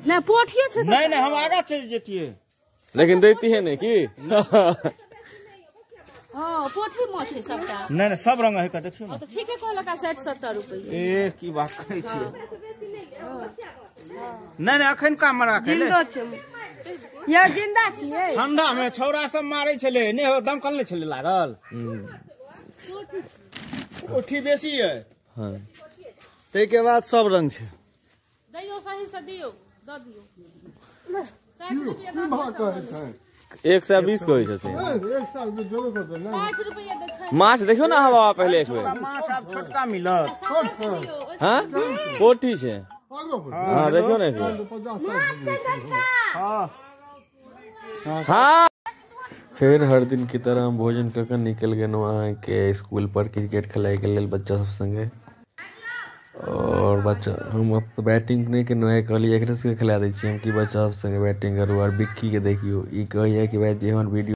नहि पोठिए छै। नहि नहि, हम आगा चलि जैतियै, लेकिन दैती है नहीं की। हाँ, पोठी माछ है सबटा। नहि नहि, सब रंग है का, देखियौ ने। तऽ ठीके कहलक 60-70 रुपैआ। ए की बात करै छियै। नहि नहि, अखन का मरा के जिंदो छै या जिंदा छियै। ठंडा में छौड़ा सब मारै छलै, नहि हो दमकल नहि छलै लागल। पोठी बेसी है। हाँ, ताहिके बाद सब रंग छै। दैयौ सही से दियौ, दऽ दियौ। 60 रुपैआ दऽ दियौ। 120 कहै छथिन। 60 रुपैआ दै छै। माछ देखियौ ने अहाँ बाबा पहिले एक बेर। माछ आब छोटका मिलत। हाँ, पोठी छै। हाँ, देखियौ ने एक बेर। हाँ, फेर हर दिन की तरह हम भोजन कऽ के निकलि गेलहुँ अहाँके स्कूल पर क्रिकेट खेलाइके लेल बच्चा सब संगे। और बच्चा हम अब तऽ बैटिंग नहि केलहुँ, आइ कहलियै एकरे सबके खेला दै छियै हम कि बच्चा सब संगे बैटिंग करू। और बिक्की के देखियौ, ई कहैया कि भाई जे हमर वीडियो